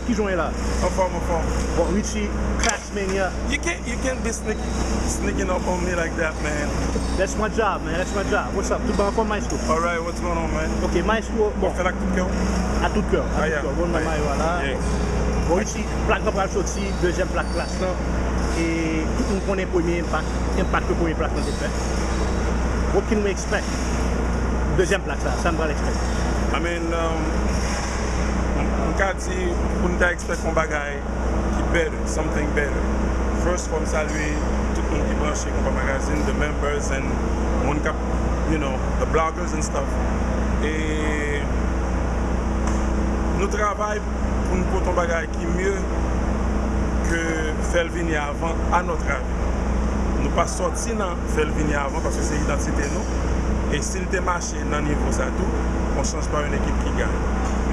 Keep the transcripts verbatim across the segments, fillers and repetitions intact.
Kijan w ye la? Anfòm, anfòm. Bon, Richie, Class Mania. You can't, you can't be sneak, sneaking up on me like that, man. That's my job, man. That's my job. What's up? Tout bon anfòm, Maestro? Alright, what's going on, man? Ok, Maestro, bon, Fè l ak tout kè w. A tout kè, a Ah, yeah. Tout kè, bon, nan mayo a la. Yeah. Bon, Richie, plak lan pral soti, dezyèm plak Class lan. E tout moun konnen premye Impact, Impact ke premye plak lan te fè. What can we expect? Dezyèm plak sa, sa n pral expect. I mean, um, m m ka di pou n ta expect yon bagay ki better, something better. First, fò m salye tout moun ki branche Konpa Magazine, the members and moun k ap, you know, the bloggers and stuff. E nou travay pou n pote yon bagay ki mye ke fè l vini avan, à notre avis. Nou pa sòti nan fè l vini avan paske se idantite nou. E si l te mache nan nivo sa tou, on change pa yon ekip ki gaye.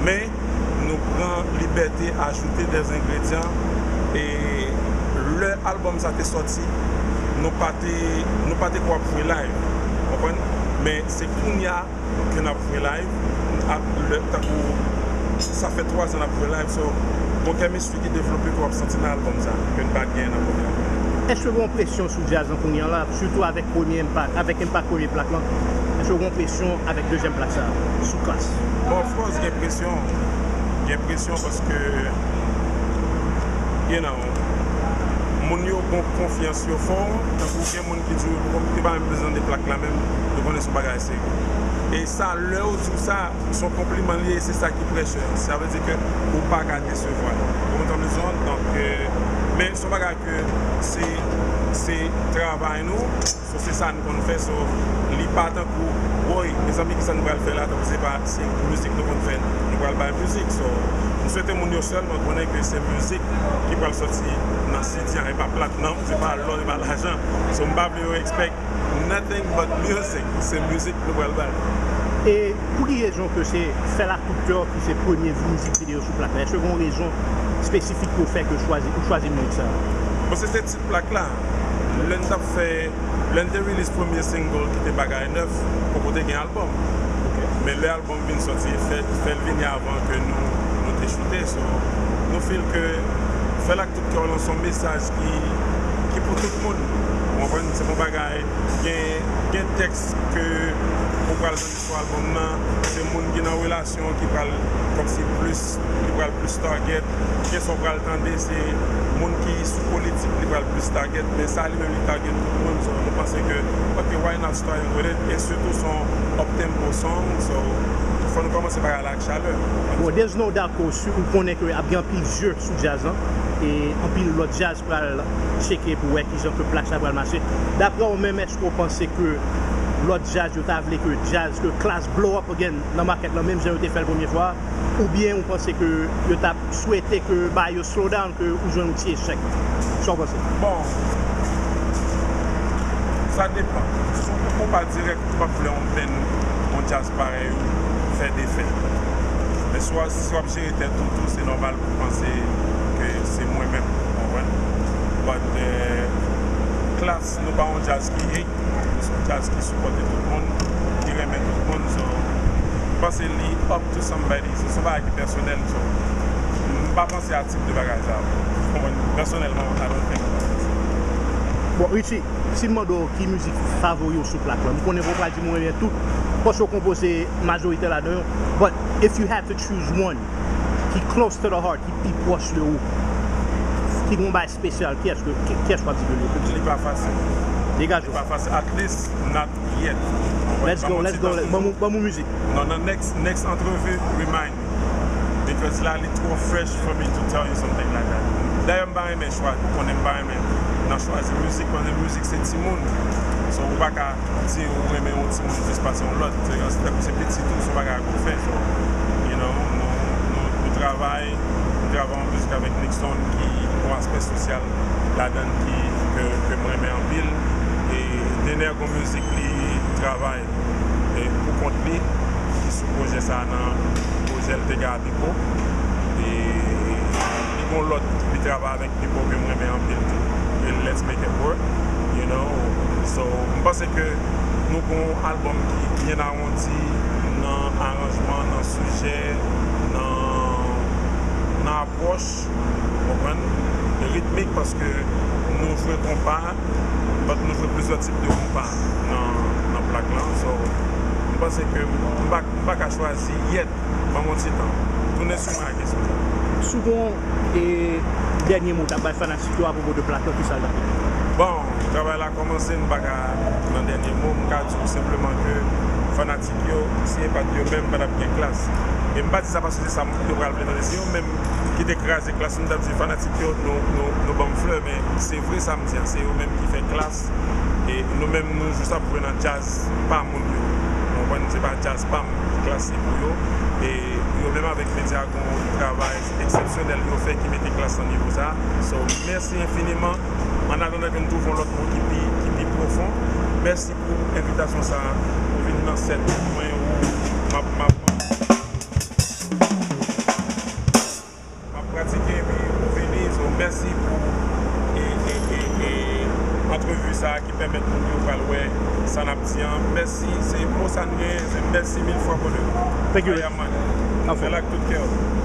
Men, nou pran libète ajoute dè engredyan. E lè albòm sa te sòti, nou pa te, nou pa te kwè ap jwe live. Konprann? Men se kounye a ke n ap jwe live. Ap, lè, tankou, sa fè twa zan n ap jwe live. So, gon kèmis ki devlope ke w ap santi nan albòm sa, ke n pa t genyen nan premye albòm. Èske gen yon presyon sou djaz lan kounye a la, sitou avèk premye Impact, avèk Impact premye plak lan? Èske gen yon presyon avèk dezyèm plak sa, sou Class? Bon, of course, gen presyon. Gen presyon paske, you know, moun yo gon konfyans yo fè w, tankou gen moun ki di w, yo pa menm bezwen de plak la menm, yo konnen se yon bagay serye. E sa, lè yo di w sa, se yon konpliman li ye, se sa ki pressure. Sa vle di ke ou pa ka desevwa. Ou konprann sa m di w? Donk, euh, men se yon bagay ke se, se travay nou, so se sa nou konn fè, so li pa tankou, woy, mezanmi, kisa nou pral fè la, tankou se pa, se mizik nou konn fè, nou pral bay mizik, so nou swete moun yo sèlman konnen ke se mizik ki pral sòti nan sidi a, e pa plat non, se pa lò, e pa lajan, so m pa vle yo expect nothing but music. Se mizik nou pral bay. E pou ki rezon ke se Fè l ak tout kè w ki se premye mizik videyo sou plak la? Èske gen yon rezon espesifik pou fè ke w chwazi, ou chwazi mizik sa? Bon, se te tit plak la. Lè n t ap fè, lè n te release premye single ki te Bagay Nèf, poko te gen albòm. Men lè albòm vin sòti, fè, fè l vini avan ke nou, nou te choute. So, nou feel ke Fè l ak tout kè w lan se yon mesaj ki, ki pou tout moun. Ou konprann? Se yon bagay, gen, gen tèks ke ou pral tande sou albòm nan, se moun ki nan relasyon ki pral kòmsi plis, ki pral plis target. Gen sa w pral tande, se moun ki sou politik li pral plis target, men sa li menm li target tout moun. So, nou panse ke, ok, why not starting with it? E sitou se yon up tempo song, so, fò nou kòmanse bagay la ak chalè. Bon, there's no doubt ke ou si, ou konnen ke ap gen anpil zye sou djaz lan, e anpil lòt djaz pral tcheke pou wè kijan ke plak sa pral mache. Daprè w menm, èske w panse ke lòt djaz yo ta vle ke djaz, ke Class blow up again nan makèt lan, menm jan yo te fè l premye fwa, oubyen ou panse ke yo t ap swete ke bagay yo slow down, ke ou jwenn yon ti echèk? Sa w panse? Bon, sa depann. Si w poko pa dirèk, ou p ap vle yon band, yon djaz parèy ou fè defèt. Men si w, si w ap jere tèt ou tou, se nòmal pou w panse ke se mwen menm, ou konprann? But, euh, Class, nou pa yon djaz ki hate, nou se yon djaz ki sipòte tout moun, ki renmen tout moun, so, m panse li up to somebody, se yon bagay ki pèsonèl, so, m pa panse a tip de bagay sa, ou konprann? Pèsonèlman, I don't think about it. Bon, Richie, si m mande w ki mizik favori w sou plak la, m konnen w pral di m ou renmen tout, paske w konpoze majorite ladan yo, but if you had to choose one ki close to the heart, ki pi pwòch de ou, ki gen yon bagay espesyal, kiyès ke, ki, kiyès w ap di ke li? Li pa fasil. Degaje Li w. Pa fasil. At least, not yet. Let's go, let's go. Ban m, ban m mizik. Non, nan next, next entrevue, remind me. Because la, li twò fresh for me to tell you something like that. Dayè, m pa renmen chwa, ou konnen m pa renmen nan chwazi mizik, paske mizik se timoun. So, ou pa ka di ou renmen yon timoun plis pase yon lòt. Se, se, se pitit ou, se yon bagay pou fè. So, you know, nou, nou, nou travay, nou travay yon mizik avèk Nixon ki yon aspè sosyal ladan l ki, ke, ke m renmen anpil. E Dener gon mizik li travay e pou kont li, ki sou pwojè sa a nan pwojè l te gen a Pipo. E li gon lòt li travay avèk Pipo ke m renmen anpil tou. E Let's Make It Work, you know. So, m panse ke nou gon albòm ki byen awondi nan aranjman, nan sijè, nan nan apwòch, ou konprann, ritmik, paske nou jwe konpa, but nou jwe plizyè tip de konpa nan, nan plak lan. So, m panse ke m pa, m pa ka chwazi yèt, ban m yon ti tan. Tounen sou mwen ak kesyon sa. Si w gen yon, e, dènye mo w t ap bay fanatik yo apwopo de plak lan, kisa l t ap ye? Bon, travay la kòmanse, m pa ka nan dènye mo, m ka di w senpleman ke fanatik yo, si se pa t yo menm, pa t ap gen Klass. E m pa di sa paske se sa m, yo pral vle tande, se yo menm ki te kraze Klass, m t ap di fanatik yo, nou, nou, nou ban m flè, men se vre sa m di a, se yo menm ki fè Klass, e nou menm nou jis ap jwe nan djaz pa moun yo. Ou konprann, se pa djaz pa m, Klass se pou yo, e yo menm avèk Medya gon travay eksepsyonèl yo fè ki mete Klass nan nivo sa. So, mèsi enfiniman. An atandan ke n twouve yon lòt mo ki pi, ki pi pwofon, mèsi pou envitasyon sa a, pou vin nan sèt mwen, ou m ap, m ap, m ap pratike, epi ou vini, so, mèsi pou, e, e, e, e, antrevi sa a ki pèmèt moun yo pral wè sa n ap di an. Mèsi, se mo sa n genyen, se mèsi mil fwa, brother. Thank you. I am man. Anfòm. Fè l ak tout kè w.